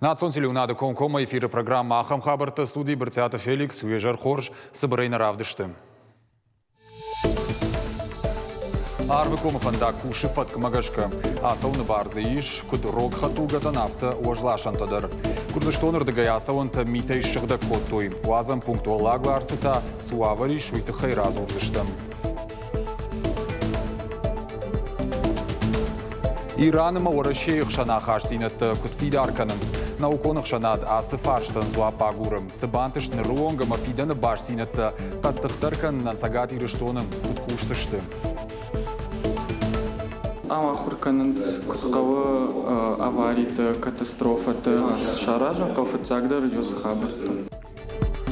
Национ телеуынады комкоммӕ эфиры программӕ ахӕм хабӕрттӕ студийы Брытъиаты Феликс, уе зӕр хорз, цыбырӕй нӕ равдысты. Арвыкомы фӕндаг кусы фӕткмӕ гӕсгӕ. Ацӕуыны бар дзы ис, куыд рог хӕдтулгӕтӕн, афтӕ уӕзласӕнтӕ дӕр. Гуырдзыстоны рдыгӕй ацӕуӕнтӕ митӕй ссыгъдӕг кодтой. Уадзӕн пункт Уӕллаг Ларсы та цы уавӕр ис, уый тыххӕй радзурдзыстӕм. Иран ӕмӕ Уӕрӕсейы хсӕн ахастдзинӕдтӕ куыд фидар кӕнынц, наукон ӕхсӕнад ацы фарстӕн дзуапп агуры. Цы бантыст ныры онг ӕмӕ фидӕны бастдзинӕдтӕ хъӕддыхдӕр кӕнынӕн Цӕгат Ирыстоны куыд кусдзысты? Ам ахуыр кӕнынц, куыд хъӕуы авариты, катастрофӕты саразын хъӕуы фыццагдӕр уыцы хабӕрттӕ.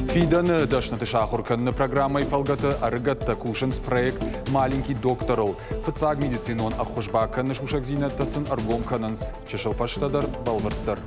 Фидӕны дӕсныты сахуыр кӕныны программӕйы фӕлгӕты ӕрыгӕттӕ кусынц проект «Маленький доктор»-ыл. Фыццаг медицинон ӕххуыс бакӕныны сусӕгдзинӕдтӕ сын ӕргом кӕнынц чысыл фӕстӕдӕр, бӕлвырддӕр.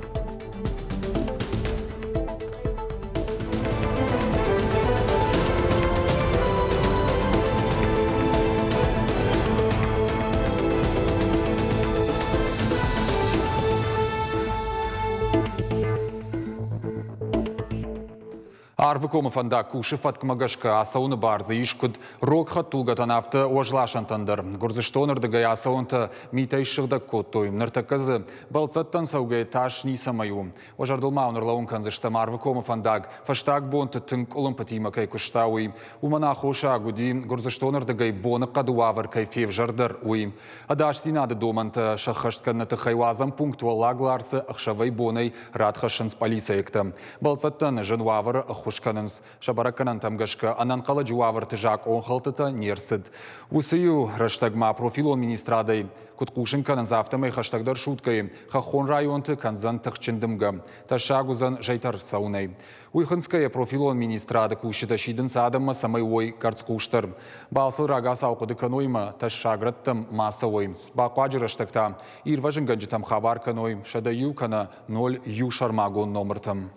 Арвыкомы фӕндаг кусы фӕткмӕ гӕсгӕ ацӕуыны бар дзы ис куыд рог хӕдтулгӕтӕн, афтӕ уӕзласӕнтӕн дӕр. Гуырдзыстоны рдыгӕй ацӕуӕнтӕ митӕй ссыгъдӕг кодтой. Ныртӕккӕ дзы бӕлццӕттӕн цӕугӕйӕ тас ницӕмӕй у. Уӕ зӕрдыл ма уын ӕрлӕууын кӕндзыстӕм Арвыкомы фӕндаг фӕстаг бонты тынг къуылымпытимӕ кӕй куыста, уый. Уымӕн аххосаг уыди, Гуырдзыстоны рдыгӕй боныхъӕды уавӕр кӕй февзӕрдӕр, уый. Ӕдасдзинады домӕнтӕ сӕххӕст кӕныны тыххӕй уадзӕн пункт Уӕллаг Ларсы ӕхсӕвӕй-бонӕй рад хӕссынц пъӕлицӕйӕгтӕ. Бӕлццӕттӕн зын уавӕры ӕххуыс кӕнынц. Сӕ бӕрӕггӕнӕнтӕм гӕсгӕ ӕнӕнхъӕлӕджы уавӕрты закъонхӕлдтытӕ не рцыд. Уыцы-иу рӕстӕгмӕ профилон министрадӕй куыд хъусын кӕнынц, афтӕмӕй хӕстӕгдӕр суткӕйы хӕххон районты кӕндзӕн тыхджын дымгӕ. Тӕссаг уыдзӕн зӕйтӕ ӕрцӕуынӕй. Уый хынцгӕйӕ профилон министрады кусджытӕ сидынц адӕммӕ, цӕмӕй уой къӕрцхъусдӕр. Балцыл рагацау хъуыды кӕной ӕмӕ тӕссаг рӕттӕм ма цӕуой. Бахъуаджы рӕстӕг та ирвӕзынгӕнджытӕм хабар кӕной 101 кӕнӕ 01 сӕрмагонд номыртӕм.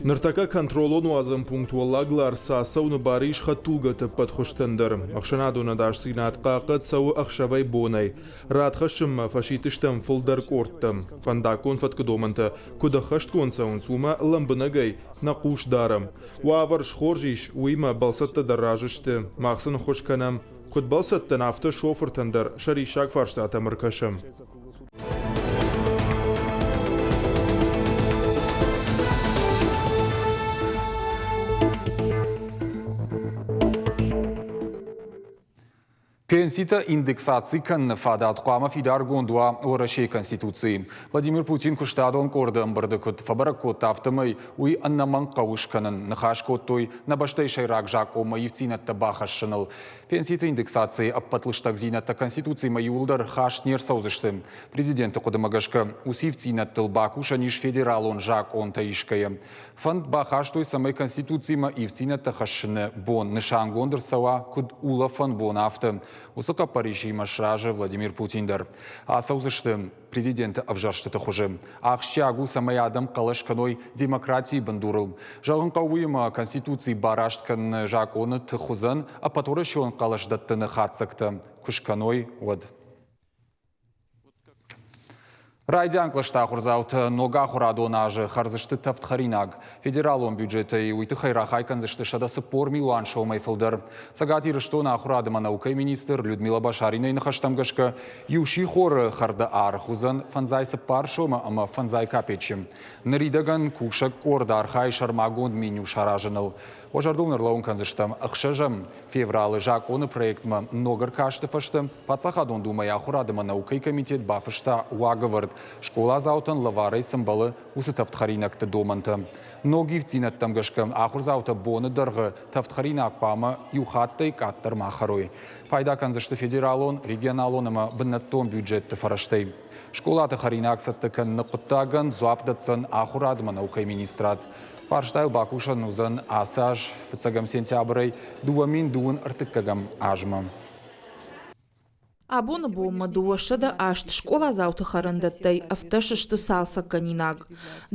Ныртӕккӕ контролон уадзӕн пункт Уӕллаг Ларсы ацӕуыны бар ис хӕдтулгӕты ӕппӕт хуызтӕн дӕр. Ӕхсӕнадон ӕдасдзинад хъахъхъӕд цӕуы ӕхсӕвӕй-бонӕй. Рад хӕссынмӕ фӕсидтыстӕм фылдӕр къордтӕм. Фӕндаггон фӕткы домӕнтӕ куыд ӕххӕстгонд цӕуынц, уымӕ лӕмбынӕгӕй нӕ хъус дарӕм. Уавӕр схорз ис, уыимӕ бӕлцӕттӕ дӕр разы сты. Мах сын ӕххуыс кӕнӕм. Куыд бӕлцӕттӕн, афтӕ шофыртӕн дӕр сӕ риссаг фарстатӕм ӕркӕсӕм. Пенситӕ индексаци кӕныны фадат хъуамӕ фидаргонд уа Уӕрӕсейы Конституцийы. Владимир Путин куыстадон къорды ӕмбырды куыд фӕбӕрӕг кодта, афтӕмӕй уый ӕнӕмӕнг хъӕуы скӕнын. Ныхас кодтой нӕ бӕстӕйы сӕйраг закъонмӕ ивддзинӕдтӕ бахӕссыныл. Пенситы индексацийы ӕппӕт лыстӕгдзинӕдтӕ Конституцимӕ иууылдӕр хаст не рцӕудзысты. Президенты хъуыдымӕ гӕсгӕ, уыцы ивддзинӕдтыл бакусӕн ис федералон закъонтӕ исгӕйӕ. Фӕнд бахастой, цӕмӕй Конституцимӕ ивддзинӕдтӕ хӕссыны бон нысангонд ӕрцӕуа куыд улӕфӕн бон, афтӕ. Уыцы хъӕппӕрисимӕ сразы Владимир Путин дӕр. Ацӕудзысты президенты ӕвзӕрстыты хуызы. Ахсджиаг у, цӕмӕй адӕм хъӕлӕс кӕной демократийы бындурыл. Зӕгъын хъӕуы уыимӕ Конституци бараст кӕныны закъоны тых уыдзӕн, ӕппӕтуӕрӕсеон хъӕлӕсдӕттыны хатдзӕгтӕ куы скӕной, уӕд. Райдиан кълӕсты ахуырдзаутӕ ног ахуырадон азы хӕрдзысты тӕвдхӕринаг. Федералон бюджетӕй уый тыххӕй рахай кӕндзысты 140 милуан сомӕй фылдӕр. Цӕгат Ирыстоны ахуырады ӕмӕ наукӕйы министр Людмила Башаринайы ныхӕстӕм гӕсгӕ, иу сихоры хӕрды аргъ уыдзӕн 54 сомы ӕмӕ фӕндзай капеччы. Ныридӕгӕн кусӕг къорд архайы сӕрмагонд меню саразыныл. Уӕ зӕрдыл ныр кӕндзыстӕм ӕхсӕзӕм февралы закъоны проектмӕ ног ӕркасты фӕстӕ Паддзахадон Думӕйы ахуырад ӕмӕ наукӕйы комитет бафыста уагӕвӕрд, скъоладзаутӕн лӕварӕй цы мбӕлы, уыцы тӕвдхӕринӕгты домӕнтӕ. Ног ивддзинӕдтӕм гӕсгӕ ахуырдзаутӕ боны дӕргъы тӕвдхӕринаг хъуамӕ иу хаттӕй къаддӕр ма хӕрой. Пайда кӕндзысты федералон, регионалон ӕмӕ бынӕттон бюджетты фӕрӕзтӕй. Скъолаты хӕринаг цӕттӕ кӕныны хъуыддагӕн дзуапп дӕтдзӕн ахуырад ӕмӕ наукӕйы министрад. Фарстайыл бакусӕн уыдзӕн ацы аз фыццӕгӕм сентябрӕй 2025 азмӕ. Абоны бонмӕ 208 скъоладзауты хӕрӕндӕттӕй 17 сты цалцӕггӕнинаг.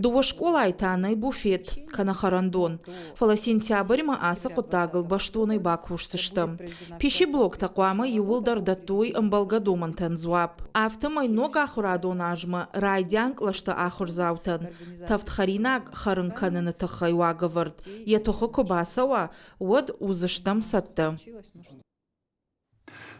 Дыууӕ скъолайы та нӕй буфет кӕнӕ хӕрӕндон. Фӕлӕ сентябрьмӕ ацы хъуыддагыл бӕстонӕй бакусдзыстӕм. Пищеблоктӕ хъуамӕ иууылдӕр дӕттой ӕмбӕлгӕ домӕнтӕн дзуапп. Афтӕмӕй ног ахуырадон азмӕ райдиан кълӕсты ахуырдзаутӕн тӕвд хӕринаг хӕрын кӕныны тыххӕй уагӕвӕрд йӕ тыхы куы бацӕуа, уӕд уыдзыстӕм цӕттӕ.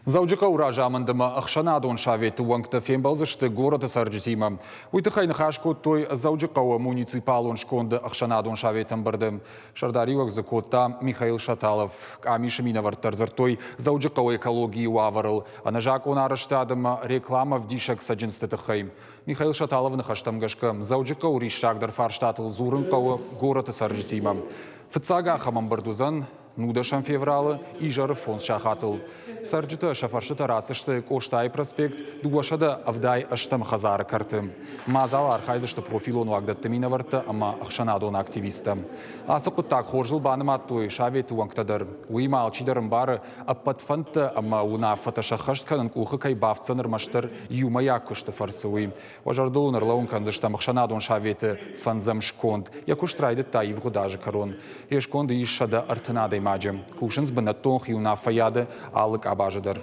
Дзӕуджыхъӕуы разамынд ӕмӕ ӕхсӕнадон советы уӕнгтӕ фембӕлдзысты горӕты цӕрджытимӕ. Уый тыххӕй ныхас кодтой Дзӕуджыхъӕуы муниципалон сконды ӕхсӕнадон советы ӕмбырды. Сӕрдариуӕг дзы кодта Михаил Шаталов. Къамисы минӕвӕрттӕ ӕрдзырдтой Дзӕуджыхъӕуы экологийы уавӕрыл, ӕнӕзакъон арӕзтад ӕмӕ рекламӕвдисӕг цӕджындзты тыххӕй. Михаил Шаталовы ныхӕстӕм гӕсгӕ, Дзӕуджыхъӕуы риссагдӕр фарстатыл дзурын хъӕуы горӕты цӕрджытимӕ. Фыццаг ахӕм ӕмбырд уыдзӕн 19 февралы изӕры 5 сахатыл. Цӕрджытӕ сӕ фӕрстытӕ ратдзысты Къостайы проспект 278 хӕдзары кӕрты. Мадзалы архайдзысты профилон уагдӕтты минӕвӕрттӕ ӕмӕ ӕхсӕнадон активисттӕ. Ацы хъуыддаг хорзыл банымадтой советы уӕнгтӕ дӕр. Уыимӕ алчидӕр ӕмбары, ӕппӕт фӕндтӕ ӕмӕ уынаффӕтӕ сӕххӕст кӕнын къухы кӕй бафтдзӕн ӕрмӕстдӕр иумӕйаг куысты фӕрцы, уый. Уӕ зӕрдыл уын ӕрлӕууын кӕндзыстӕм ӕхсӕнадон советы фӕндзӕм сконд. Йӕ куыст райдыдта ивгъуыд азы кӕрон. Йе сконды ис 130 адӕймаджы. Кусынц бынӕттон хиуынаффӕйады алы къабазы дӕр.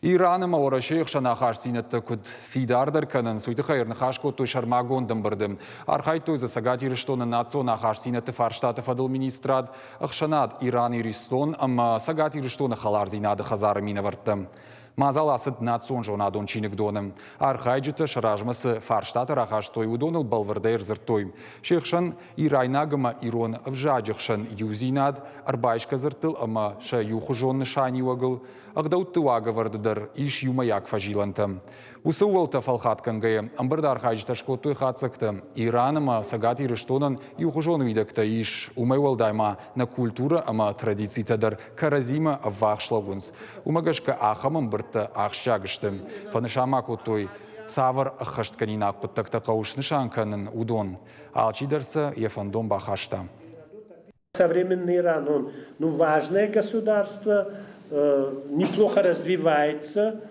Иран ӕмӕ Уӕрӕсейы хсӕн ахастдзинӕдтӕ куыд фидардӕр кӕнынц, уый тыххӕй ӕрныхас кодтой сӕрмагонд ӕмбырды. Архайдтой дзы Цӕгат Ирыстоны национ ахастдзинӕдты фарстаты фӕдыл министрад, ӕхсӕнад Иран-Иристон ӕмӕ Цӕгат Ирыстоны хӕлардзинады хӕдзары минӕвӕрттӕ. Мадзал ацыд национ зонадон чиныгдоны. Архайджытӕ сӕ размӕ цы фарстатӕ рахастой, уыдоныл бӕлвырдӕй ӕрдзырдтой. Се хсӕн ирайнаг ӕмӕ ирон ӕвзаджы хсӕн иудзинад, ӕрбайсгӕ дзырдтыл ӕмӕ сӕ иухуызон нысаниуӕгыл, ӕгъдӕутты уагӕвӕрды дӕр ис иумӕйаг фӕзилӕнтӕ. Уыцы ууӕлтӕ фӕлхатгӕнгӕйӕ, ӕмбырды архайджытӕ скодтой хатдзӕгтӕ. Иран ӕмӕ Цӕгат Ирыстонӕн иухуызон уидӕгтӕ ис, уымӕй уӕлдай ма нӕ культурӕ ӕмӕ традицитӕ дӕр кӕрӕдзимӕ ӕввахс лӕууынц. Уымӕ гӕсгӕ ахӕм ӕмбырдтӕ ахсджиаг сты. Фӕнысан ма кодтой, цавӕр ӕххӕстгӕнинаг хъуыддӕгтӕ хъӕуы снысан кӕнын, уыдон. Алчидӕр сӕ йӕ фӕндон бахаста. Современный Иран, он ну, важное государство, неплохо развивается,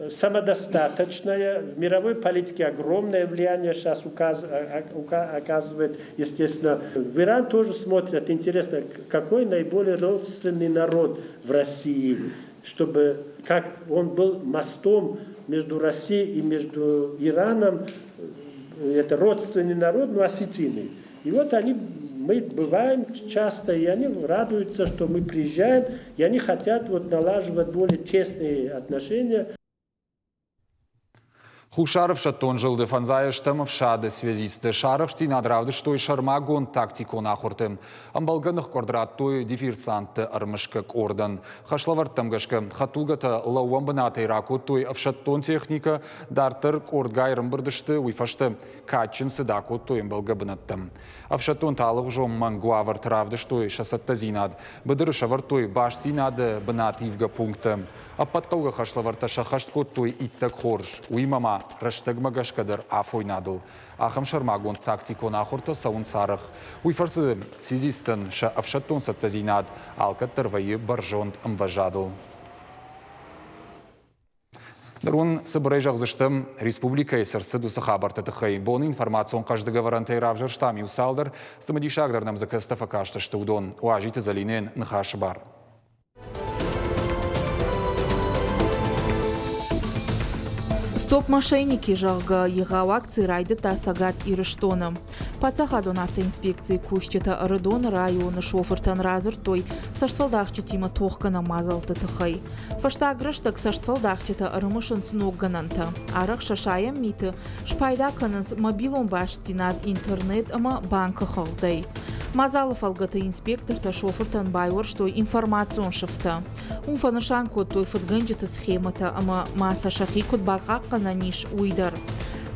самодостаточное, в мировой политике огромное влияние сейчас оказывает, естественно. В Иран тоже смотрят, интересно, какой наиболее родственный народ в России, чтобы как он был мостом между Россией и между Ираном, это родственный народ, но осетины. И вот они, мы бываем часто, и они радуются, что мы приезжаем, и они хотят вот налаживать более тесные отношения. Хуссар ӕфсӕддон зылды фӕндзай ӕстӕм ӕфсады связистты сарӕхстдзинад равдыстой сӕрмагонд тактикон ахуырты. Ӕмбӕлгӕ ныхкъуырд радтой диверсантты ӕрмысгӕ къордӕн. Хӕслӕвӕрдтӕм гӕсгӕ хӕдтулгӕтӕ лӕууӕн бынатӕй ракодтой ӕфсӕддон техникӕ, дарддӕр къордгай ӕрӕмбырд сты, уый фӕстӕ кадджын цыд акодтой ӕмбӕлгӕ бынӕттӕм. Ӕфсӕддонтӕ алыгъуызон мӕнг уавӕрты равдыстой сӕ цӕттӕдзинад. Быдыры сӕвӕрдтой бастдзинады бынативгӕ пункттӕ. Ӕппӕт хъӕугӕ хӕслӕвӕрдтӕ сӕххӕст кодтой иттӕг хорз, уыимӕ ма рӕстӕгмӕ гӕсгӕ дӕр афойнадыл. Ахӕм сӕрмагонд тактикон ахуыртӕ цӕуынц арӕх. Уый фӕрцы связисттӕн сӕ ӕфсӕддон цӕттӕдзинад алкӕддӕр вӕййы бӕрзонд ӕмвӕзадыл. Ныр уын цыбырӕй зӕгъдзыстӕм, республикӕйы цы рцыд, уыцы хабӕртты тыххӕй. Боны информацион хъӕздыг ӕвӕрӕнтӕй равзӕрстам иу цалдӕр, цымыдисагдӕр нӕм дзы кӕцытӕ фӕкастысты, уыдон. Уазиты Зӕлинӕйӕн ныхасы бар. Стоп мошенники, зӕгъгӕ, егъау акци райдыдта Цӕгат Ирыстоны. Паддзахадон автоинспекцийы кусджытӕ Ӕрыдоны районы шофыртӕн радзырдтой цӕстфӕлдахджытимӕ тохгӕнӕн мадзӕлтты тыххӕй. Фӕстаг рӕстӕг цӕстфӕлдахджытӕ ӕрымысынц ног гӕнӕнтӕ. Арӕх сӕ сайӕн миты спайда кӕнынц мобилон бастдзинад, интернет ӕмӕ банкы хыгъдӕй. Мадзалы фӕлгӕты инспектортӕ шофыртӕн байуӕрстой информацион сыфтӕ. Уым фӕнысан кодтой фыдгӕнджыты схемӕтӕ ӕмӕ ма сӕ сӕхи куыд бахъахъхъӕнӕн ис, уый дӕр.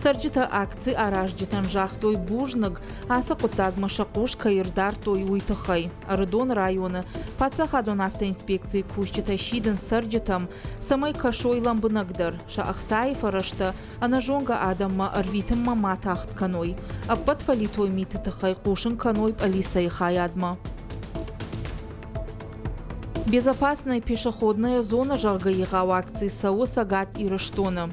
Цӕрджытӕ акци аразджытӕн загътой бузныг, ацы хъуыддагмӕ сӕ хъус кӕй ӕрдардтой, уый тыххӕй. Ӕрыдоны районы паддзахадон автоинспекцийы кусджытӕ сидынц цӕрджытӕм, цӕмӕй кӕсой лӕмбынӕгдӕр, сӕ ӕхцайы фӕрӕзтӕ ӕнӕзонгӕ адӕммӕ ӕрвитынмӕ ма тагъд кӕной, ӕппӕт фӕлитой миты тыххӕй хъусын кӕной пъӕлицӕйы хайадмӕ. Безопасная пешеходная зона, зӕгъгӕ, егъау акци цӕуы Цӕгат Ирыстоны.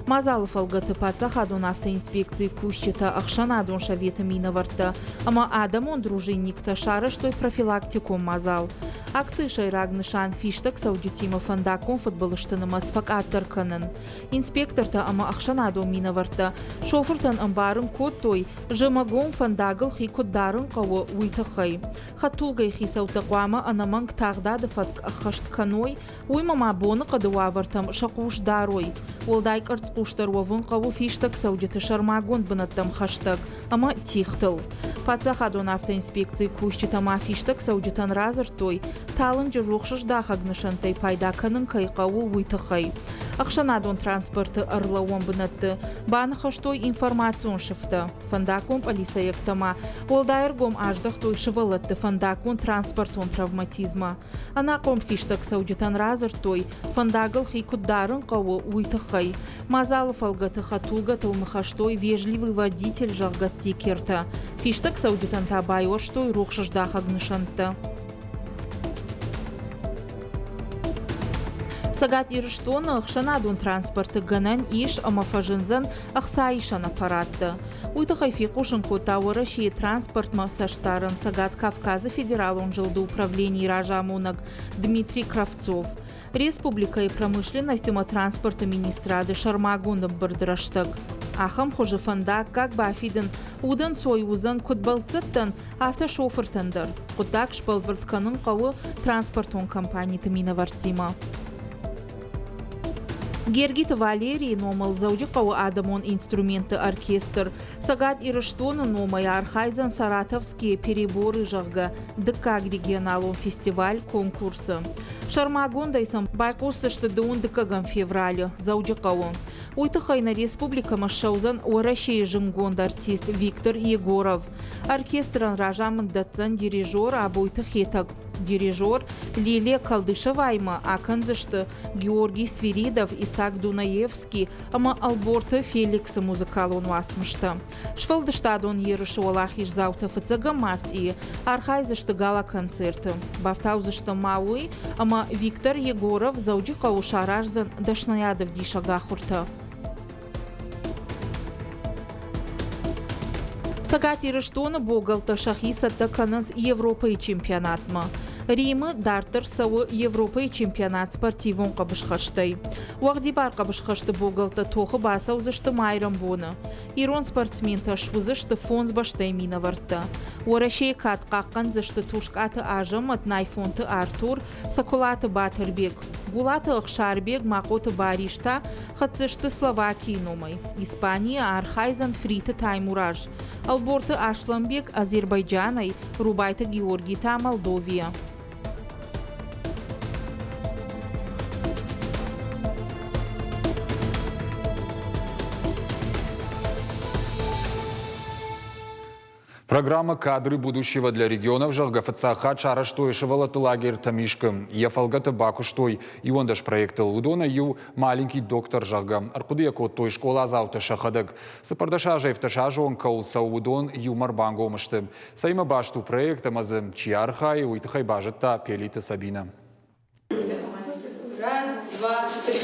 Мадзалы фӕлгӕты паддзахадон автоинспекцийы кусджытӕ, ӕхсӕнадон советы минӕвӕрттӕ ӕмӕ адӕмон дружинниктӕ сарӕзтой профилактикон мадзал. Акцийы сӕйраг нысан фистӕг цӕуджытимӕ фӕндаггон фыдбылызты нымӕц фӕкъаддӕр кӕнын. Инспектортӕ ӕмӕ ӕхсӕнадон минӕвӕрттӕ шофыртӕн ӕмбарын кодтой, зымӕгон фӕндагыл хи куыд дарын хъӕуы, уый тыххӕй. Хӕдтулгӕйы хицӕуттӕ хъуамӕ ӕнӕмӕнг тагъдады фӕтк ӕххӕст кӕной, уыимӕ ма боныхъӕды уавӕртӕм сӕ хъус дарой. Уӕлдай къӕрцхъусдӕр уӕвын хъӕуы фистӕг цӕуджыты сӕрмагонд бынӕттӕм хӕстӕг ӕмӕ тигътыл. Паддзахадон автоинспекцийы кусджытӕ ма фистӕг цӕуджытӕн радзырдтой, талынджы рухсыздахӕг нысӕнттӕй пайда кӕнын кӕй хъӕуы, уый тыххӕй. Ӕхсӕнадон транспорты ӕрлӕууӕн бынӕтты баныхӕстой информацион сыфтӕ. Фӕндаггон пъӕлицӕйӕгтӕ ма уӕлдай ӕргом аздӕхтой сывӕллӕтты фӕндаггон-транспортон травматизмӕ. Ӕнахъом фистӕг цӕуджытӕн радзырдтой, фӕндагыл хи куыд дарын хъӕуы, уый тыххӕй. Мадзалы фӕлгӕты хӕдтулгӕтыл ныхӕстой «Вежливый водитель», зӕгъгӕ, стикертӕ. Фистӕг цӕуджытӕн та байуӕрстой рухсыздахӕг нысӕнттӕ. Цӕгат Ирыстоны ӕхсӕнадон транспорты гӕнӕн ис ӕмӕ фӕзындзӕн ӕхцаисӕн аппараттӕ. Уый тыххӕй фехъусын кодта Уӕрӕсейы транспортмӕ цӕстдарӕн Цӕгат Кавказы федералон зылды управленийы разамонӕг Дмитрий Кравцов. Республикӕйы промышленность ӕмӕ транспорты министрады сӕрмагонд ӕмбырды рӕстӕг. Ахӕм хуызы фӕндаггаг бафидын удӕнцой уыдзӕн куыд бӕлццӕттӕн, афтӕ шофыртӕн дӕр. Хъуыддаг сбӕлвырд кӕнын хъӕуы транспортон компаниты минӕвӕрттимӕ. Гергиты Валерийы номыл Дзӕуджыхъӕуы адӕмон инструментты оркестр Цӕгат Ирыстоны номӕй архайдзӕн Саратовские переборы, зӕгъгӕ, дыккаг регионалон фестиваль-конкурсы. Сӕрмагондӕй сӕм байхъусдзысты дыууын дыккӕгӕм февралы Дзӕуджыхъӕуы. Уый тыххӕй нӕ республикӕмӕ ссӕудзӕн Уӕрӕсейы зынгонд артист Виктор Егоров. Оркестрӕн разамынд дӕтдзӕн дирижер Абойты Хетӕг. Дирижер Лилия Колдышеваимӕ акӕндзысты Георгий Свиридов, Исаак Дунаевский ӕмӕ Ӕлборты Феликсы музыкалон уацмыстӕ. Сфӕлдыстадон ерысы уӕлахиздзаутӕ фыццӕгӕм мартъийы архайдзысты гала-концерты. Бафтаудзысты ма уый, ӕмӕ Виктор Егоров Дзӕуджыхъӕуы сараздзӕн дӕсныйадӕвдисӕг ахуыртӕ. Цӕгат Ирыстоны богӕлттӕ сӕхи цӕттӕ кӕнынц Европӕйы чемпионатмӕ. Римы дарддӕр цӕуы Европӕйы чемпионат спортивон хъӕбысхӕстӕй. Уӕгъдибар хъӕбысхӕсты богӕлттӕ тохы бацӕудзысты майрӕмбоны. Ирон спортсментӕ суыдзысты фондз бӕстӕйы минӕвӕрттӕ. Уӕрӕсейы кад хъахъхъӕндзысты Тускъаты Азӕмӕт, Найфонты Артур, Соколаты Батырбег, Гулаты Ӕхсарбег, Махъоты Барис та хӕцдзысты Словакийы номӕй. Испанийы архайдзӕн Фриты Таймураз, Ӕлборты Аслӕнбег Азербайджанӕй, Рубайты Георгий та Молдовийӕ. Программа «Кадры будущего для регионов», зӕгъгӕ, фыццаг хатт сарӕзтой сывӕллӕтты лагерь Тӕмискъы. Йӕ фӕлгӕты бакуыстой 11 проектыл. Уыдонӕй иу «Маленький доктор», зӕгъгӕ, ӕрхъуыды йӕ кодтой скъоладзаутӕ сӕхӕдӕг. 14 азӕй 17 азы кӕуыл цӕуы, уыдон иумӕ ӕрбангом сты. Цӕимӕ баст у проект ӕмӕ дзы чи архайы, уый тыххӕй базыдта Пелиты Сабинӕ. Раз, два, три.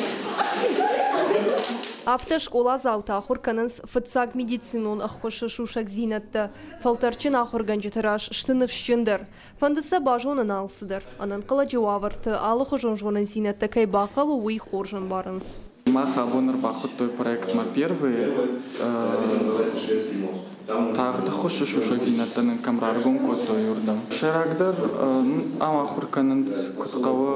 Афтӕ скъоладзаутӕ ахуыр кӕнынц фыццаг медицинон ӕххуысы сусӕгдзинӕдтӕ. Фӕлтӕрдджын ахуыргӕнджыты раз сты ныфсджындӕр. Фӕнды сӕ базонын алцыдӕр. Ӕнӕнхъӕлӕджы уавӕрты алыхуызон зонындзинӕдтӕ кӕй бахъӕуы, уый хорз ӕмбарынц. Мах абон ӕрбахуыдтой проектмӕ первые тагъд ӕххуысы сусӕгдзинӕдтӕ нын кӕм раргом кодтой, уырдӕм. Сӕйрагдӕр ам ахуыр кӕнынц, куыд хъӕуы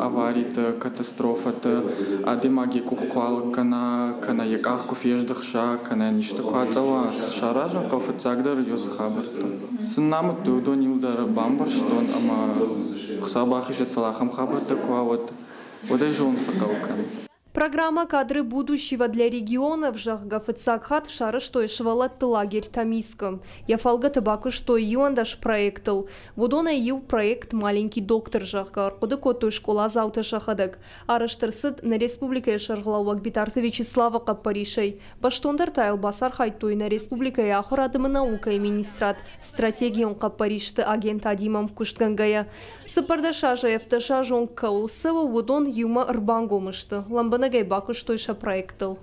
авариты, катастрофӕты, адӕймаг йӕ къух куы алыг кӕна, кӕнӕ йӕ къах куы фездыхса, кӕнӕ исты куы ацӕуа, саразын хъӕуы фыццагдӕр уыцы хабӕрттӕ. Цы нын амыдтой, уыдон иуылдӕр бамбӕрстон ӕмӕ Хуыцау бахизӕд, фӕлӕ ахӕм хабӕрттӕ куы уа, уӕд Уӕд ӕй зонын цы хъӕуы кӕнын. Программӕ «Кадры будущего для регионов», зӕгъгӕ, фыццаг хатт сарӕзтой сывӕллӕтты лагерь Тамискы. Йӕ фӕлгӕты бакуыстой 11 проектыл. Уыдонӕй иу проект «Маленький доктор», зӕгъгӕ, ӕрхъуыды кодтой скъоладзаутӕ сӕхӕдӕг. Арӕзт ӕрцыд нӕ республикӕйы сӕргълӕууӕг Битарты Вячеславы хъӕппӕрисӕй. Бӕстондӕр та йыл бацархайдтой нӕ республикӕйы ахуырад ӕмӕ наукӕйы министрад стратегион хъӕппӕристы агентадимӕ ӕмкуыстгӕнгӕйӕ. 14 азӕй ӕвддӕсазон кӕуыл цӕуы, уыдон иумӕ ӕрбангом сты, лӕмбынӕгӕй бакуыстой сӕ проектыл.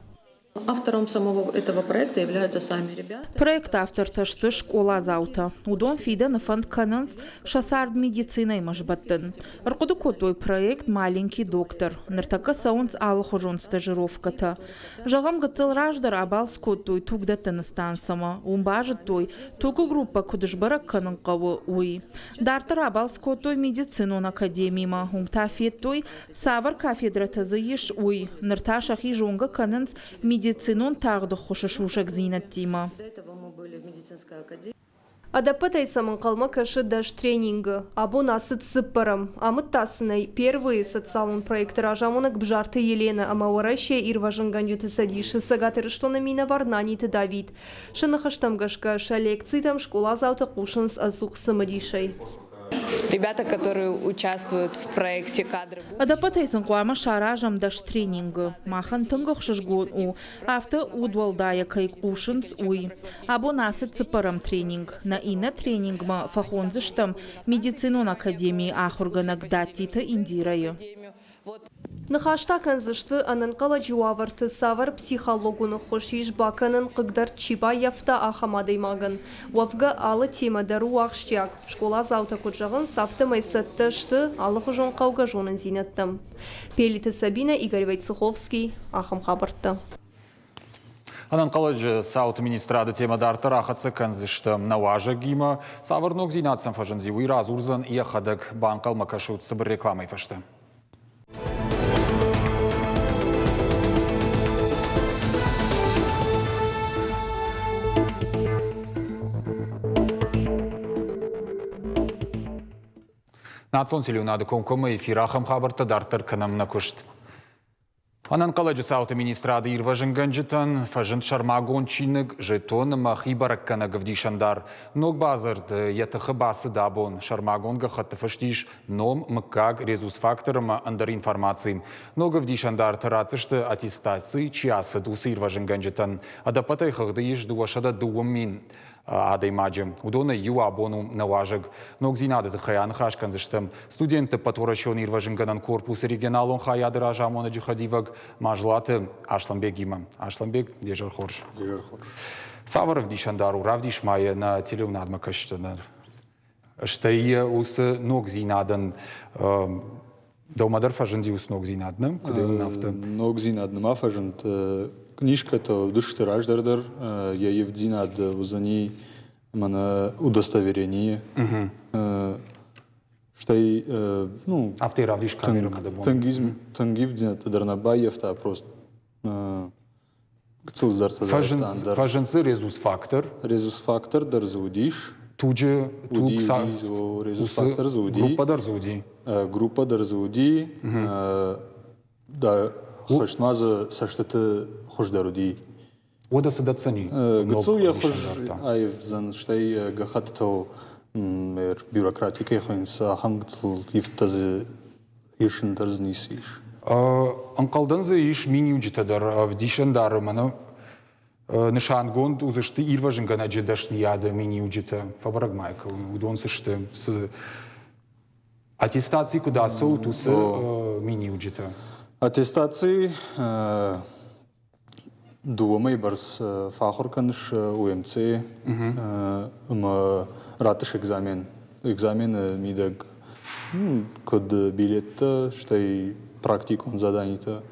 Автором самого этого проекта являются сами ребята. Проекты автортӕ сты скъоладзаутӕ. Уыдон фидӕны фӕнд кӕнынц сӕ цард медицинӕимӕ сбӕттын. Ӕрхъуыды кодтой проект «Маленький доктор». Ныртӕккӕ цӕуынц алыхуызон стажировкӕтӕ. Зӕгъӕм, гыццыл раздӕр абалц кодтой тугдӕттыны станцӕмӕ. Уым базыдтой, тугы группӕ куыд сбӕрӕг кӕнын хъӕуы, уый. Дарддӕр абалц кодтой медицинон академимӕ. Уым та федтой, цавӕр кафедрӕтӕ дзы ис, уый. Ныр та сӕхи зонгӕ кӕнынц медицинон тагъд ӕххуысы сусӕгдзинӕдтимӕ. Ӕдӕппӕтӕй сӕм ӕнхъӕлмӕ кӕсы 10 тренингы. Абон ацыд цыппӕрӕм. Амыдта сын ӕй Первые социалон проекты разамонӕг Бзарты Еленӕ ӕмӕ Уӕрӕсейы ирвӕзынгӕнджыты цӕдисы Цӕгат Ирыстоны минӕвар Наниты Давид. Сӕ ныхӕстӕм гӕсгӕ сӕ лекцитӕм скъоладзаутӕ хъусынц ӕдзух цымыдисӕй. Ребята, которые участвуют в проекте «Кадры». Ӕдӕппӕтӕй сын хъуамӕ саразӕм 10 тренингы. Махӕн тынг ӕхсызгон у, афтӕ удуӕлдайӕ кӕй хъусынц, уый. Абон ацыд цыппӕрӕм тренинг. Нӕ иннӕ тренингмӕ фӕхондзыстӕм медицинон академийы ахуыргӕнӕг Даттиты Индирӕйы. Ныхас та кӕндзысты, ӕнӕнхъӕлӕджы уавӕрты цавӕр психологон ӕххуыс ис бакӕнын хъыгдард чи баййӕфта, ахӕм адӕймагӕн. Уӕвгӕ, алы темӕ дӕр у ахсджиаг. Скъоладзаутӕ куыд зӕгъынц, афтӕмӕй цӕттӕ сты алыхуызон хъӕугӕ зонындзинӕдтӕм. Пелиты Сабинӕ, Игорь Войцеховский. Ахӕм хабӕрттӕ. Ӕнӕнхъӕлӕджы цауты министрады темӕ дарддӕр ахӕццӕ кӕндзыстӕм нӕ уазӕгимӕ. Цавӕр ногдзинад сӕм фӕзынди, уый радзурдзӕн йӕхӕдӕг. Банхъӕлмӕ кӕсут цыбыр рекламӕйы фӕстӕ. Национ телеуынады комкоммӕ эфир ахӕм хабӕрттӕ дарддӕр кӕнӕм нӕ куыст. Ӕнӕнхъӕлӕджы цауты министрады ирвӕзынгӕнджытӕн фӕзынд сӕрмагонд чиныг «Жетон» ӕмӕ хибӕрӕггӕнӕг ӕвдисӕндар. Ног бадзырд йӕ тыхы бацыд абон. Сӕрмагонд гӕххӕтты фыст ис ном, мыггаг, резус-фактор ӕмӕ ӕндӕр информаци. Ног ӕвдисӕндарты ратдзысты аттестаци, чи ацыд, уыцы ирвӕзынгӕнджытӕн. Ӕдӕппӕтӕй хыгъды ис 202 000 адӕймаджы. Уыдонӕй иу абон у нӕ уазӕг. Ногдзинады тыххӕй аныхас кӕндзыстӕм студентты ӕппӕтуӕрӕсеон ирвӕзынгӕнӕн корпусы регионалон хайады разамонӕджы хӕдивӕг Мазлаты Асланбегимӕ. Асланбег, де зӕр хорз. Де хорз. Цавӕр ӕвдисӕндар у? Равдис ма йӕ нӕ телеуынадмӕ кӕсджытӕн. Стӕй уыцы ногдзинадӕн дӕумӕ дӕр фӕзынди уыцы ногдзинад, нӕ? Куыд ӕй афтӕ? Ногдзинад нӕма фӕзынд. Книжкӕтӕ уыдысты раздӕр дӕр. Йӕ ивддзинад уыдзӕни мӕнӕ удостоверение. Стӕй, ну... Афтӕ равдис камерӕмӕ дӕ бон. Тынг ивддзинӕдтӕ дӕр нӕ баййӕфта, просто гыццыл цыдӕртӕ дзы Фӕзынд дзы резус-фактор. Резус-фактор дӕр дзы уыдис. Туджы туг резус-фактор дзы уыди. Группа дӕр дзы уыди. Группа дӕр дзы уыди. Да, хӕстмӕ дзы цӕстыты хуыздӕр уыди. Уӕдӕ цы дӕтдзӕни? Гыццыл йӕ хуыз аивдзӕн, стӕй гӕххӕттытыл бюрократи кӕй хуыйынц, ахӕм гыццыл ивдтӕ дзы исын дӕр дзы ницы ис. Ӕнхъӕлдӕн дзы ис миниуджытӕ дӕр, ӕвдисӕн дӕр мӕнӕ нысангонд уыдзысты ирвӕзынгӕнӕджы дӕсныйады миниуджытӕ. Фӕбӕрӕг ма уыдон цы сты, цы аттестаци куыд ацӕут, уыцы миниуджытӕ. Аттестаци дыууӕ мӕйы бӕрц фӕахуыр кӕныс УМЦ-йы ӕмӕ раттыс экзамен. Экзамены мидӕг куыд билеттӕ, стӕй практикон заданитӕ.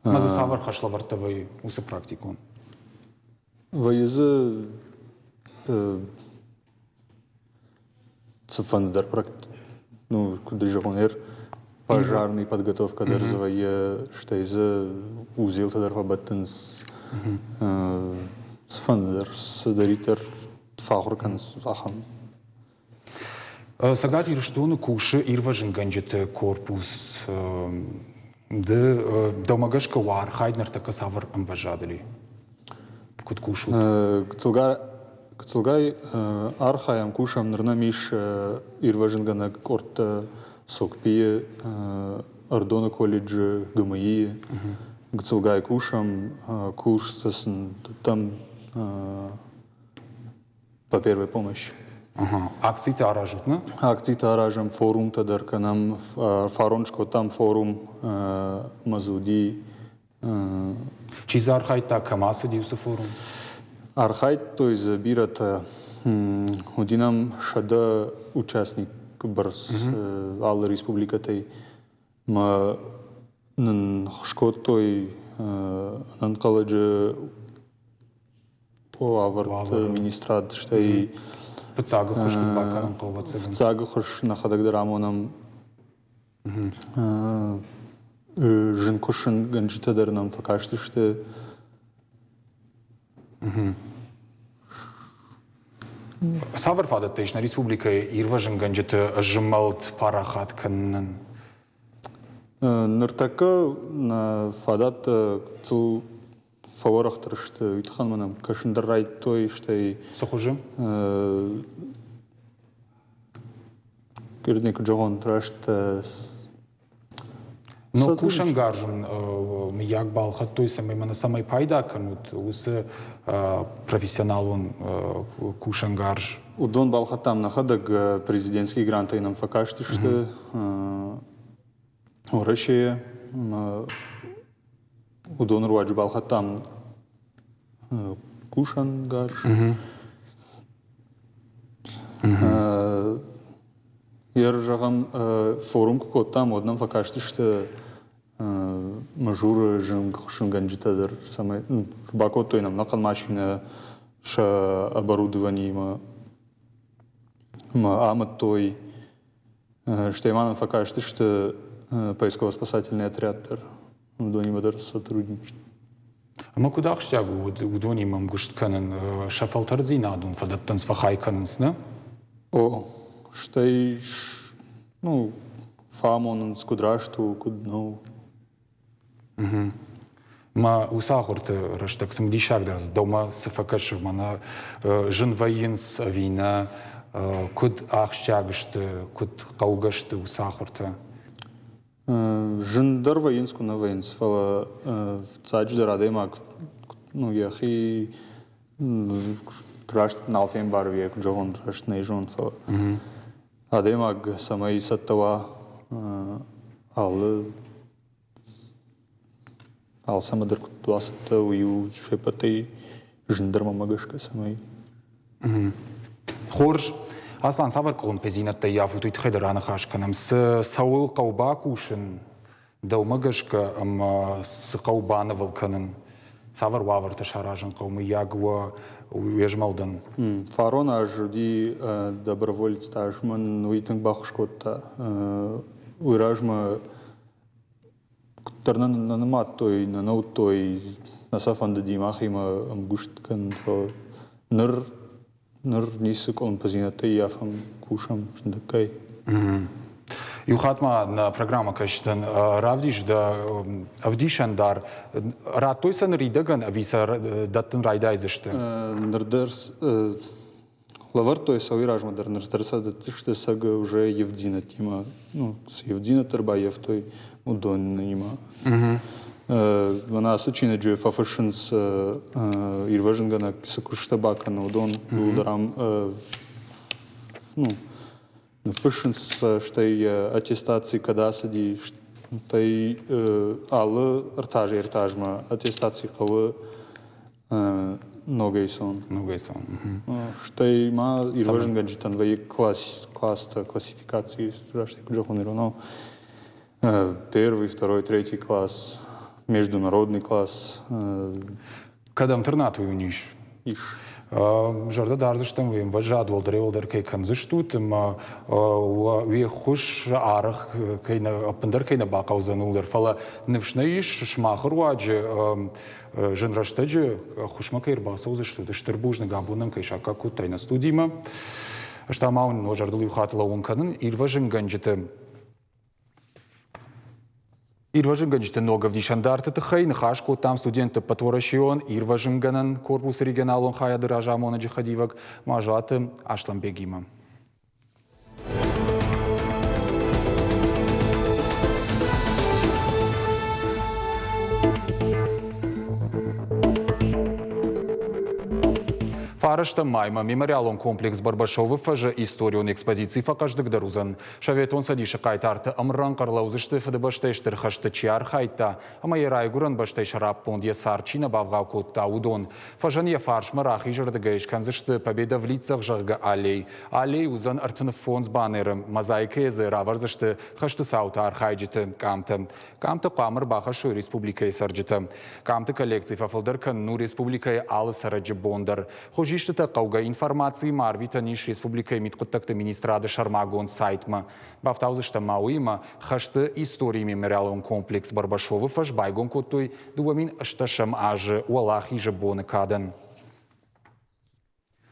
Ӕмӕ дзы цавӕр хӕслӕвӕрдтӕ вӕййы уыцы практикон? Вӕййы дзы цыфӕнды дӕр ну, куыд зӕгъон, пожарный подготовка дӕр дзы вӕййы, стӕй дзы узелтӕ дӕр фӕбӕттынц. Цыфӕнды дӕр, цыдӕриддӕр фӕахуыр кӕнынц, ахӕм. Цӕгат Ирыстоны кусы ирвӕзынгӕнджыты корпус. Ды дӕумӕ гӕсгӕ уӕ архайд ныртӕккӕ цавӕр ӕмвӕзадыл и? Куыд кусут? Гыццылгай архайӕм, кусӕм. Ныр нӕм ис ирвӕзынгӕнӕг къордтӕ Сокпийы, Ӕрдоны колледжы, ГМИ-йы. Гыццылгай кусӕм, курстӕ сын дӕттӕм по первой помощи. Акцитӕ аразут, нӕ? Акцитӕ аразӕм, форумтӕ дӕр кӕнӕм. Фарон скодтам форум Мазуди. Чи дзы архайдта, кӕм ацыди уыцы форум? Архайдтой дзы бирӕтӕ. Уыди нӕм 100 участник бӕрц алы республикӕтӕй. Мӕ нын скодтой ӕнӕнхъӕлӕджы уавӕрты министрад, стӕй Фыццаг ӕххуыс куыд бакӕнын хъӕуы, ӕвӕццӕгӕн? Фыццаг ӕххуыс нӕхӕдӕг дӕр амонӕм. Зынкуысынгӕнджытӕ дӕр нӕм фӕкастысты. Цавӕр фадӕттӕ ис нӕ республикӕйы ирвӕзынгӕнджыты змӕлд парахат кӕнынӕн? Ныртӕккӕ нӕ фадӕттӕ фӕуӕрӕхдӕр сты, уый тыххӕн мӕнӕ кӕсын дӕр райдыдтой, стӕй... Цы хуызы? Вернее, куыд зӕгъон, раст Но кусӕнгарз ын мыййаг балхӕдтой, цӕмӕй мӕнӕ цӕмӕй пайда кӕнут, уыцы профессионалон кусӕнгарз? Уыдон балхӕдтам нӕхӕдӕг, президентский грантӕй нӕм фӕкастысты Уӕрӕсейы. Уыдоны руаджы балхӕдтам кусӕнгарз. Ер, зӕгъӕм, форум куы кодтам, уӕд нӕм фӕкастысты Мызуры зынгхуыссынгӕнджытӕ дӕр, цӕмӕй бакодтой нӕм ӕнӕхъӕн машинӕ сӕ оборудованиимӕ амыдтой. Стӕй ма нӕм фӕкастысты поисково-спасательный отряд дӕр. Уыдонимӕ дӕр сотрудничать. Ӕмӕ куыд ахсджиаг у уыдонимӕ ӕмгуыст кӕнын, сӕ фӕлтӕрддзинад уын фӕдӕттынц, фӕхай кӕнынц, нӕ? О, стӕй ну, фӕамонынц, куыд раст у, куыд нӕу. Мӕ уыцы ахуырты рӕстӕг цымыдисагдӕр дӕумӕ цы фӕкӕсы, мӕнӕ зын вӕййынц ӕви нӕ, куыд ахсджиаг сты, куыд хъӕугӕ сты уыцы ахуыртӕ? Зындӕр вӕййынц, куы нӕ вӕййынц, фӕлӕ фыццаджыдӕр адӕймаг ну, йӕхи раст нал фембары, йӕ куыд зӕгъон, раст нӕ зон, фӕлӕ адӕймаг цӕмӕй цӕттӕ уа алы алцӕмӕ дӕр куыд уа цӕттӕ, уый у се ппӕтӕй зындӕр мӕнмӕ гӕсгӕ, цӕмӕй Хорз. Аслан, цавӕр къуылымпыдзинӕдтӕ ййафут, уый тыххӕй дӕр аныхас кӕнӕм. Цы цӕуыл хъӕуы бакусын, дӕумӕ гӕсгӕ ӕмӕ цы хъӕуы банывыл кӕнын? Цавӕр уавӕртӕ саразын хъӕуы, мыййаг, уӕ уе змӕлдӕн? Фарон аз уыди доброволецты аз, мӕн уый тынг баххуыс кодта. Уый размӕ Куыддӕр нӕ нӕ нымадтой, нӕ нӕ уыдтой, нӕ сӕ фӕндыди махимӕ ӕмгуыст кӕнын, фӕлӕ ныр ныр ницы къуылымпыдзинӕдтӕ ййафӕм, кусӕм сындӕггай. Иу хатт ма нӕ программӕ кӕсджытӕн равдис дӕ ӕвдисӕндар. Радтой сӕ ныридӕгӕн ӕви сӕ дӕттын райдайдзысты? Ныр дӕр Лӕвӕрдтой сӕ уый размӕ дӕр, ныр дӕр сӕ дӕтдзысты сӕ уже ивддзинӕдтимӕ, ну, цы ивддзинӕдтӕ ӕрбаййӕфтой, уыдонимӕ. Мӕнӕ ацы чиныджы фӕфыссынц ирвӕзынгӕнӕг цы куыстытӕ бакӕны, уыдон иууылдӕр ам ну, ныффыссынц сӕ, стӕй аттестаци кӕд ацыди, стӕй алы ӕртазӕй-ӕртазмӕ аттестаци хъӕуы Ногӕй сон. Ногӕй сон. Стӕй ма ирвӕзынгӕнджытӕн вӕййы класс, класстӕ, классификаци, раст куыд зӕгъон иронау. Первый, второй, третий класс, международный класс. Кӕдӕм тырнат уый уын ис? Ис. Зӕрдӕ дардзыстӕм уе мвӕзад уӕлдӕрӕй-уӕлдӕр кӕй кӕндзыстут ӕмӕ уе ххуыс арӕх кӕй нӕ, ӕппындӕр кӕй нӕ бахъӕудзӕн ууыл дӕр. Фӕлӕ ныфс нӕ ис, сымах руаджы зын рӕстӕджы ӕххуысмӕ кӕй ӕрбацӕудзыстут, стыр бузныг абон нӕм кӕй саккаг кодтай нӕ студимӕ. Ӕз та ма уын зӕрдыл иу хатт лӕууын кӕнын, ирвӕзынгӕнджыты. Ирвӕзынгӕнджыты ног ӕвдисӕндарты тыххӕй ныхас кодтам студентты ӕппӕтуӕрӕсеон ирвӕзынгӕнӕн корпусы регионалон хайады разамонӕджы хӕдивӕг Мазуаты Асланбегимӕ. Фарӕстӕм маймӕ мемориалон комплекс Барбашовы фӕзы историон экспозици фӕхъӕздыгдӕр уыдзӕн. Советон Цӕдисы хъайтарты ӕмрӕнхъ ӕрлӕудзысты Фыдыбӕстӕйы Стыр хӕсты чи архайдта ӕмӕ йӕ райгуырӕн бӕстӕйы сӕраппонд йӕ цард чи нӕ бавгъау кодта, уыдон. Фӕзӕн йӕ фарсмӕ рахизырдыгӕй скӕндзысты Победа в лицах, зӕгъгӕ, аллей. Аллей уыдзӕн 35 баннеры, мозаикӕйы дзы равӕрдзысты хӕсты цауты архайджыты къамтӕ. Къамтӕ хъуамӕ ӕрбахӕссой республикӕйы цӕрджытӕ. Къамты коллекци фӕфылдӕр кӕнын у республикӕйы алы цӕрӕджы бон дӕр. Хуызистытӕ хъӕугӕ информаци арвитӕн ис республикӕйы мидхъуыддӕгты министрады сӕрмагонд сайтмӕ. Бафтаудзыстӕм ма уыимӕ, хӕсты историйы мемориалон комплекс Барбашовы фӕз байгом кодтой 2008 азы Уӕлахизы боны кадӕн.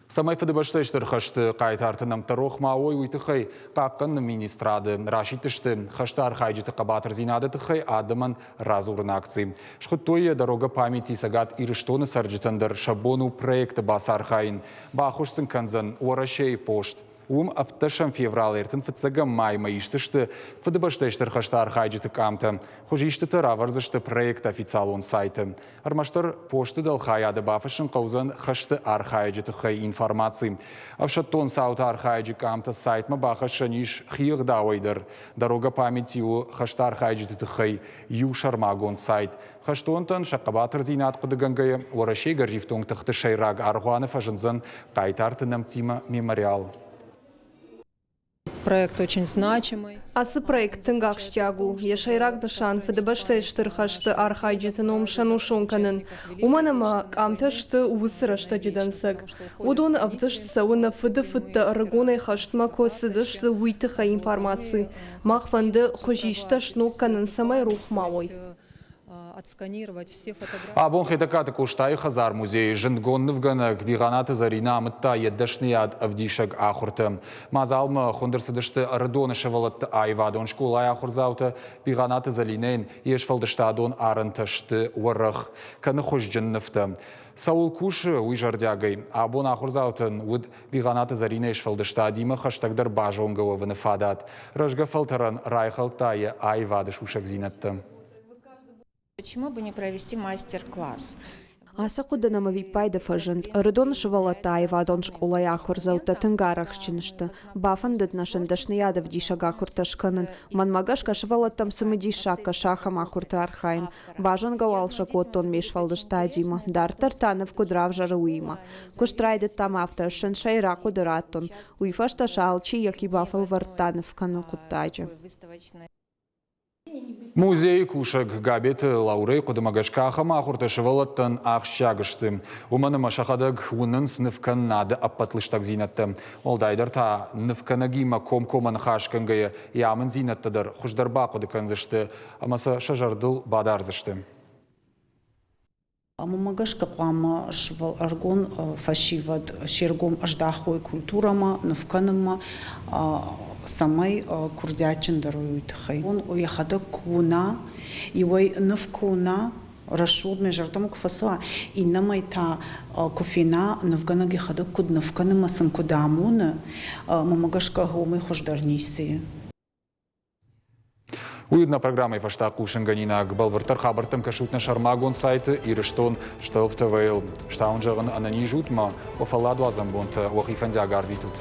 Цӕмӕй Фыдыбӕстӕйы Стыр хӕсты хъайтарты нӕмттӕ рох ма уой, уый тыххӕй Хъахъхъӕныны министрады расидтысты хӕсты архайджыты хъӕбатырдзинады тыххӕй адӕмӕн радзурыны акци. Схуыдтой йӕ «Дорога памяти» Цӕгат Ирыстоны цӕрджытӕн дӕр сӕ бон у проекты бацархайын. Баххуыс сын кӕндзӕн Уӕрӕсейы пост. Уым 17 февралы 35 маймӕ исдзысты Фыдыбӕстӕйы Стыр хӕсты архайджыты къамтӕ. Хуызистытӕ равӕрдзысты проекты официалон сайты. Ӕрмӕстдӕр посты дӕлхайады бафыссын хъӕудзӕн хӕсты архайӕджы тыххӕй информаци. Ӕфсӕддон цауты архайӕджы къамтӕ сайтмӕ бахӕссӕн ис хи ӕгъдауӕй дӕр. Дорога памяти у хӕсты архайджыты тыххӕй иу сӕрмагонд сайт. Хӕстонтӕн сӕ хъӕбатырдзинад хъуыдыгӕнгӕйӕ Уӕрӕсейы гӕрзифтонг тыхты сӕйраг аргъуаны фӕзындзӕн хъайтарты нӕмттимӕ мемориал. Проект очень значимый. Ацы проект тынг ахсджиаг у. Йӕ сӕйраг нысан Фыдыбӕстӕйы Стыр хӕсты архайджыты ном сӕнусон кӕнын. Уымӕн ӕмӕ къамтӕ сты уыцы рӕстӕджы дӕнцӕг. Уыдоны ӕвдыст цӕуы нӕ фыды фыдтӕ ӕрыгонӕй хӕстмӕ куы цыдысты, уый тыххӕй информаци. Мах фӕнды хуызисттӕ сног кӕнын, цӕмӕй рох ма уой. Абон Хетӕгкаты Къостайы хӕдзар-музейы зындгонд нывгӕнӕг Бигъанаты Зӕринӕ амыдта йӕ дӕсныйад ӕвдисӕг ахуыртӕ. Мадзалмӕ хуынд ӕрцыдысты Ӕрыдоны сывӕллӕтты аивадон скъолайы ахуырдзаутӕ. Бигъанаты Зӕлинӕйӕн йе сфӕлдыстадон арӕнтӕ сты уӕрӕх, кӕны хуызджын нывтӕ. Цӕуыл кусы, уый зӕрдиагӕй. Абон ахуырдзаутӕн уыд Бигъанаты Зӕринӕйы сфӕлдыстадимӕ хӕстӕгдӕр базонгӕ уӕвыны фадат. Рӕзгӕ фӕлтӕрӕн райхӕлдта йӕ аивады сусӕгдзинӕдтӕ. Почему бы не провести мастер-класс? Ацы хъуыды нӕм ӕвиппайды фӕзынд. Ӕрыдоны сывӕллӕттӕ аивадон скъолайы ахуырдзӕуттӕ тынг арӕхстджын сты. Бафӕндыд нӕ сын дӕсныйад ӕвдисӕг ахуыртӕ скӕнын. Мӕнмӕ гӕсгӕ сывӕллӕттӕм цымыдиссаг кӕсы ахӕм ахуырты архайын. Базонгӕ уал сӕ кодтон ме сфӕлдыстадимӕ, дарддӕр та ныв куыд равзӕры, уыимӕ. Куыст райдыдтам афтӕ, сын сӕйраг хъуыды радтон. Уый фӕстӕ сӕ алчи йӕхи бафӕлвӕрдта ныв кӕнын хъуыддаджы. Музейы кусӕг Габеты Лаурӕйы хъуыдымӕ гӕсгӕ ахӕм ахуыртӕ сывӕллӕттӕн ахсджиаг сты, уымӕн ӕмӕ сӕхӕдӕг уынынц нывкӕнынады ӕппӕт лыстӕгдзинӕдтӕ. Уӕлдайдӕр та нывкӕнӕгимӕ комкоммӕ ныхасгӕнгӕйӕ йӕ амынддзинӕдтӕ дӕр хуыздӕр бахъуыды кӕндзысты ӕмӕ сӕ сӕ зӕрдыл бадардзысты. Уымӕ гӕсгӕ хъуамӕ ӕрыгон фӕсивӕд се ргом ӕздахой культурӕмӕ, ныв кӕнынмӕ, цӕмӕй курдиатджындӕр уой, уый тыххӕй. Йӕхӕдӕг куы уына, иуӕй ныв куы уына, рӕсугъд мӕ зӕрдӕмӕ куы фӕцӕуа, иннӕмӕй та куы фена, нывгӕнӕг йӕхӕдӕг куыд ныв кӕны ӕмӕ сын куыд амоны, мӕнмӕ гӕсгӕ уымӕй хуыздӕр ницы и. Уый уыд нӕ программӕйы фӕстаг хъусынгӕнинаг. Бӕлвырддӕр хабӕрттӕм кӕсут нӕ сӕрмагонд сайты Ирыстон Стӕлф ТВ-йыл. Стауын зӕгъын ӕнӕниз ут ма уӕ фӕлладуадзӕн бонтӕ уӕхи фӕндиаг арвитут.